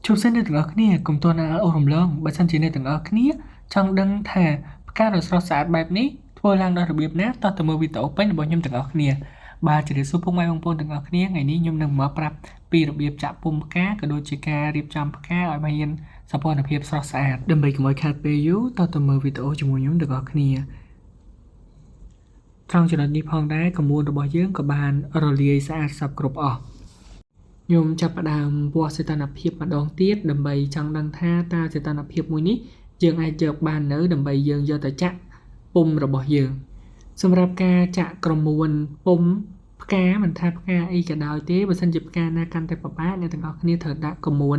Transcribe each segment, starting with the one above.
ជប់សិនអ្នកទាំងអស់គ្នាកុំទាន់អាលអូសរំលងបើសិនជាអ្នកទាំងអស់គ្នាចង់ដឹងថាផ្កាដ៏ស្រស់ស្អាតបែបនេះធ្វើឡើងដោយរបៀបណាតោះទៅមើលវីដេអូពេញរបស់ខ្ញុំទាំងអស់គ្នាបាទជម្រាបសួរពុកម៉ែបងប្អូនទាំងអស់គ្នាថ្ងៃនេះខ្ញុំនឹងមកប្រាប់ពីរបៀបចាក់ពុម្ពផ្កាក៏ដូចជាការរៀបចំផ្កាឲ្យមានសោភ័ណភាពស្រស់ស្អាតដើម្បីកុំឲ្យខាតពេលយូរតោះទៅមើលវីដេអូជាមួយខ្ញុំទាំងអស់គ្នាត្រង់ចំណុចនេះផងដែរក្រមួនរបស់យើងក៏បានរលាយស្អាតសព្វគ្រប់អស់ ខ្ញុំចាប់ផ្ដើមវាស់សីតុណ្ហភាពម្ដងទៀតដើម្បីចង់ដឹងថាតើសីតុណ្ហភាពមួយនេះយើងអាចយកបាននៅដើម្បីយើងយកទៅចាក់ពុម្ពរបស់យើងសម្រាប់ការចាក់ក្រមួនពុម្ពផ្កាមិនថាផ្កាអីក៏ដោយទេបើសិនជាផ្កាណាកាន់តែពិបាកអ្នកទាំងអស់គ្នាត្រូវដាក់ក្រមួន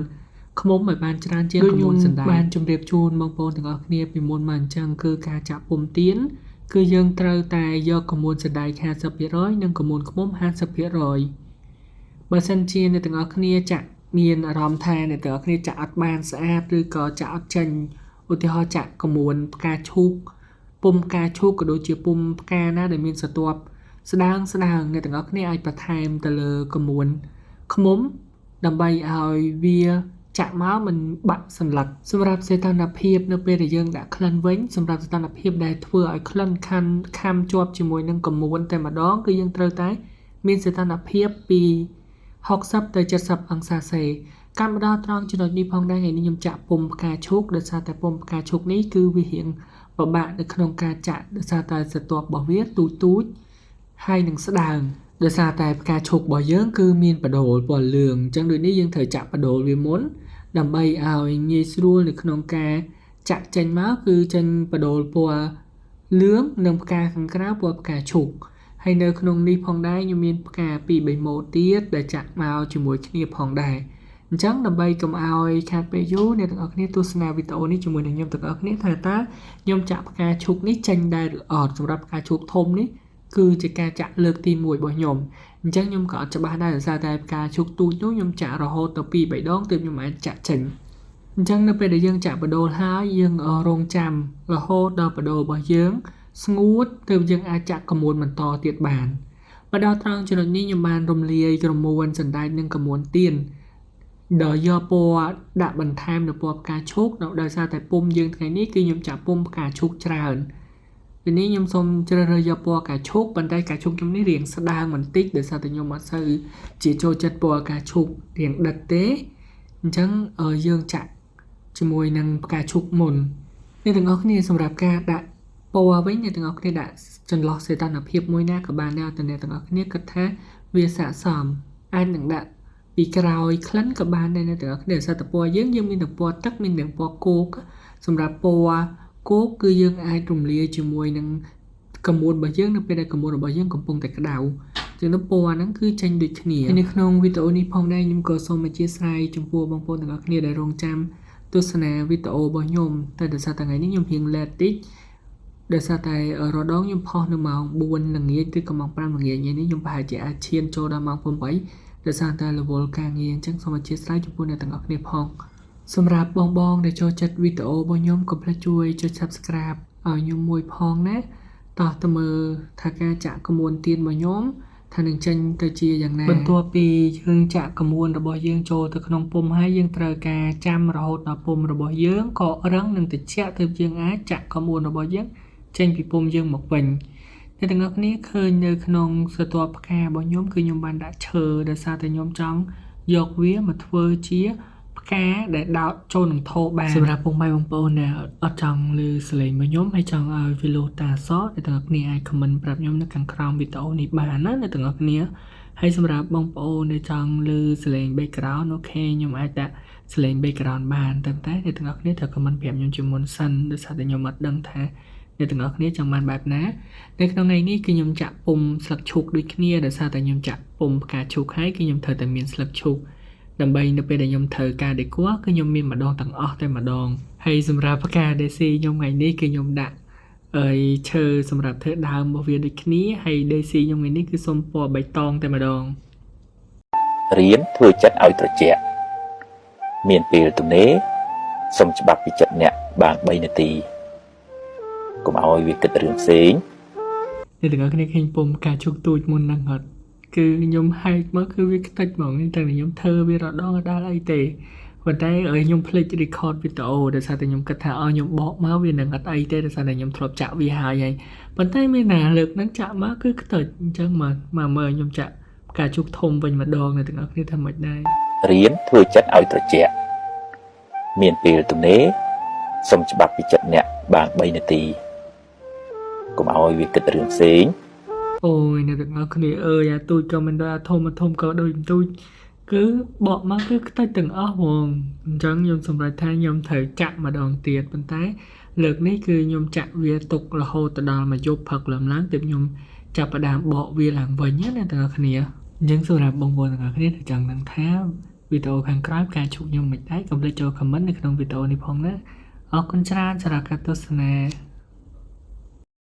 ឃ្មុំឲ្យបានច្រើនជាងក្រមួនសណ្តែកបានជម្រាបជូនបងប្អូនទាំងអស់គ្នាពីមុនមកអញ្ចឹងគឺការចាក់ពុម្ពទៀនគឺយើងត្រូវតែយកក្រមួនសណ្តែក 50% និងក្រមួនឃ្មុំ 50%បើសិនជាអ្នកទាំងអស់គ្នាចាក់មានអារម្មណ៍ថាអ្នកទាំងអស់គ្នាចាក់អត់បានស្អាតឬក៏ចាក់អត់ចេញឧទាហរណ៍ចាក់ក្រមួនផ្កាឈូកពុម្ពផ្កាឈូកក៏ដូចជាពុម្ពផ្កាណាដែលមានស្រទាប់ស្ដើងស្ដើងអ្នកទាំងអស់គ្នាអាចបន្ថែមទៅលើក្រមួនឃ្មុំដើម្បីឲ្យវាចាក់មកមិនបាក់សន្លឹកសម្រាប់សីតុណ្ហភាពនៅពេលដែលយើងដាក់ក្លិនវិញសម្រាប់សីតុណ្ហភាពដែលធ្វើឲ្យក្លិនខាន់ខាំជាប់ជាមួយនឹងក្រមួនតែម្ដងគឺយើងត្រូវតែមានសីតុណ្ហភាពពី60ទៅ70អង្សាសេកម្មមកដល់ត្រង់ចំណុចនេះផងដែរថ្ងៃនេះខ្ញុំចាក់ពុម្ពផ្កាឈូកដោយសារតែពុម្ពផ្កាឈូកនេះគឺវារៀងពិបាកនៅក្នុងការចាក់ដោយសារតែស្រទាប់របស់វាទូចទូចហើយនឹងស្ដើងដោយសារតែផ្កាឈូករបស់យើងគឺមានបដូលពណ៌លឿងអញ្ចឹងដូចនេះយើងត្រូវចាក់បដូលវាមុនដើម្បីឲ្យងាយស្រួលនៅក្នុងការចាក់ចេញមកគឺចេញបដូលពណ៌លឿងនិងផ្កាខាងក្រៅពណ៌ផ្កាឈូកហើយនៅក្នុងនេះផងដែរខ្ញុំមានផ្កា2 3ម៉ូតទៀតដែលចាក់មកជាមួយគ្នាផងដែរអញ្ចឹងដើម្បីកុំឲ្យខាតពេលយូរអ្នកទាំងអស់គ្នាទស្សនាវីដេអូនេះជាមួយនឹងខ្ញុំទាំងអស់គ្នាថាតើខ្ញុំចាក់ផ្កាឈូកនេះចេញដែរឬអត់សម្រាប់ផ្កាឈូកធំនេះគឺជាការចាក់លើកទី1របស់ខ្ញុំអញ្ចឹងខ្ញុំក៏អត់ច្បាស់ដែរដោយសារតែផ្កាឈូកទូចនោះខ្ញុំចាក់រហូតទៅ2 3ដងទើបខ្ញុំអាចចាក់ចេញអញ្ចឹងនៅពេលដែលយើងចាក់បដូលហើយយើងរងចាំរហូតដល់បដូលរបស់យើងស្ងួតទើបយើងអាចចាក់ក្រមួនបន្តទៀតបានមកដល់ត្រង់ចំណុចនេះខ្ញុំបានរំលាយក្រមួនសណ្តែកនិងក្រមួនទៀនដោយយកពណ៌ដាក់បន្ថែមនៅពណ៌ផ្កាឈូកដោយសារតែពុម្ពយើងថ្ងៃនេះគឺខ្ញុំចាក់ពុម្ពផ្កាឈូកច្រើនពេលនេះខ្ញុំសូមជ្រើសរើសយកពណ៌ផ្កាឈូកប៉ុន្តែផ្កាឈូកខ្ញុំនេះរៀងស្ដើងបន្តិចដោយសារតែខ្ញុំអត់សូវជាចូលចិត្តពណ៌ផ្កាឈូករៀងដិតទេអញ្ចឹងយើងចាក់ជាមួយនឹងផ្កាឈូកមុនអ្នកទាំងអស់គ្នាសម្រាប់ការដាក់ពណ៌វិញអ្នកទាំងអស់គ្នាដាក់ចន្លោះសីតុណ្ហភាពមួយណាក៏បានដែរតែអ្នកទាំងអស់គ្នាគិតថាវាស័ក្តិសមអាចនឹងដាក់ពីក្រោយក្លិនក៏បានដែរអ្នកទាំងអស់គ្នាដោយសារតែពណ៌យើងយើងមានទាំងពណ៌ទឹកមានទាំងពណ៌គោកសម្រាប់ពណ៌គោកគឺយើងអាចរំលាយជាមួយនឹងក្រមួនរបស់យើងនៅពេលដែលក្រមួនរបស់យើងកំពុងតែក្តៅចឹងទៅពណ៌ហ្នឹងគឺចេញដូចគ្នាហើយនៅក្នុងវីដេអូនេះផងដែរខ្ញុំក៏សូមអធ្យាស្រ័យចំពោះបងប្អូនទាំងអស់គ្នាដែលរងចាំទស្សនាវីដេអូរបស់ខ្ញុំតែដោយសារតែថ្ងៃនេះខ្ញុំរៀង late តិចដោយសារតែរដងខ្ញុំផុសនៅម៉ោង4ល្ងាចឬក៏ម៉ោង5ល្ងាចថ្ងៃនេះខ្ញុំប្រហែលជាអាចឈានចូលដល់ម៉ោង8ដោយសារតែរវល់ការងារអញ្ចឹងសូមអធ្យាស្រ័យចំពោះអ្នកទាំងអស់គ្នាផងសម្រាប់បងបងដែលចូលចិត្តវីដេអូរបស់ខ្ញុំកុំភ្លេចជួយចុច Subscribe ឲ្យខ្ញុំមួយផងណាតោះទៅមើលថាការចាក់ក្រមួនទៀនរបស់ខ្ញុំថានឹងចេញទៅជាយ៉ាងណាបន្ទាប់ពីយើងចាក់ក្រមួនរបស់យើងចូលទៅក្នុងពុម្ពហើយយើងត្រូវការចាំរហូតដល់ពុម្ពរបស់យើងក៏រឹងនិងត្រជាក់ទើបយើងអាចចាក់ក្រមួនរបស់យើងចេញពីពុម្ពយើងមកវិញអ្នកទាំងអស់គ្នាឃើញនៅក្នុងស្រទាប់ផ្ការបស់ខ្ញុំគឺខ្ញុំបានដាក់ឈើដោយសារតែខ្ញុំចង់យកវាមកធ្វើជាផ្កាដែលដោតចូលនឹងថូបានសម្រាប់ពុកម៉ែបងប្អូនដែលអត់ចង់ឮសំឡេងរបស់ខ្ញុំហើយចង់ឲ្យវាលោតតាសអ្នកទាំងអស់គ្នាអាច comment ប្រាប់ខ្ញុំនៅខាងក្រោមវីដេអូនេះបានណាអ្នកទាំងអស់គ្នាហើយសម្រាប់បងប្អូនដែលចង់ឮសំឡេង background OK ខ្ញុំអាចដាក់សំឡេង background បានតែអ្នកទាំងអស់គ្នាត្រូវ comment ប្រាប់ខ្ញុំជាមុនសិនដោយសារតែខ្ញុំអត់ដឹងថាអ្នកទាំងអស់គ្នាចង់បានបែបណានៅក្នុងថ្ងៃនេះគឺខ្ញុំចាក់ពុម្ពស្លឹកឈូកដូចគ្នាដោយសារតែខ្ញុំចាក់ពុម្ពផ្កាឈូកហើយគឺខ្ញុំត្រូវតែមានស្លឹកឈូកដើម្បីនៅពេលដែលខ្ញុំត្រូវការ decor គឺខ្ញុំមានម្ដងទាំងអស់តែម្ដងហើយសម្រាប់ផ្កា daisy ខ្ញុំថ្ងៃនេះគឺខ្ញុំដាក់អីឈើសម្រាប់ធ្វើដើមរបស់វាដូចគ្នាហើយ daisy ខ្ញុំថ្ងៃនេះគឺសុំពណ៌បៃតងតែម្ដង រៀនធ្វើចិត្តឲ្យត្រជាក់មានពេលទំនេរសុំច្បាប់ពីចិត្តអ្នកបាន3នាទីកុំឲ្យវាគិតរឿងផ្សេង អ្នកទាំងអស់គ្នាឃើញពុម្ពផ្កាឈូកទូចមុនហ្នឹងអត់គឺខ្ញុំហែកមកគឺវាខ្ទេចហ្មងតែខ្ញុំធ្វើវារដងអត់ដល់អីទេ ប៉ុន្តែឲ្យខ្ញុំភ្លេច record វីដេអូដោយសារតែខ្ញុំគិតថាឲ្យខ្ញុំបកមកវានឹងអត់អីទេដោយសារតែខ្ញុំធ្លាប់ចាក់វាហើយហើយប៉ុន្តែមានណាលើកហ្នឹងចាក់មកគឺខ្ទេចអញ្ចឹងមកមកមើលខ្ញុំចាក់ផ្កាឈូកធំវិញម្ដងអ្នកទាំងអស់គ្នាថាម៉េចដែរ? រៀនធ្វើចិត្តឲ្យត្រជាក់មានពេលទំនេរសុំច្បាប់ពីចិត្តអ្នកបាន3នាទីកុំឲ្យវាគិតរឿងផ្សេង អូយអ្នកទាំងអស់គ្នាអើយអាទូចក៏មិនដូចអាធំអាធំក៏ដូចមិនទូចគឺបកមកគឺខ្ទេចទាំងអស់ហ្មងអញ្ចឹងខ្ញុំសម្រេចថាខ្ញុំត្រូវចាក់ម្ដងទៀតប៉ុន្តែលើកនេះគឺខ្ញុំចាក់វាទុករហូតទៅដល់មួយយប់ព្រឹកឡើងឡើងទើបខ្ញុំចាប់ផ្ដើមបកវាឡើងវិញណាអ្នកទាំងអស់គ្នាអញ្ចឹងសម្រាប់បងប្អូនទាំងអស់គ្នាដែលចង់ដឹងថាវីដេអូខាងក្រោយផ្កាឈូកខ្ញុំមិនដែរកុំភ្លេចចូល comment នៅក្នុងវីដេអូនេះផងណាអរគុណច្រើនសម្រាប់ការទស្សនា។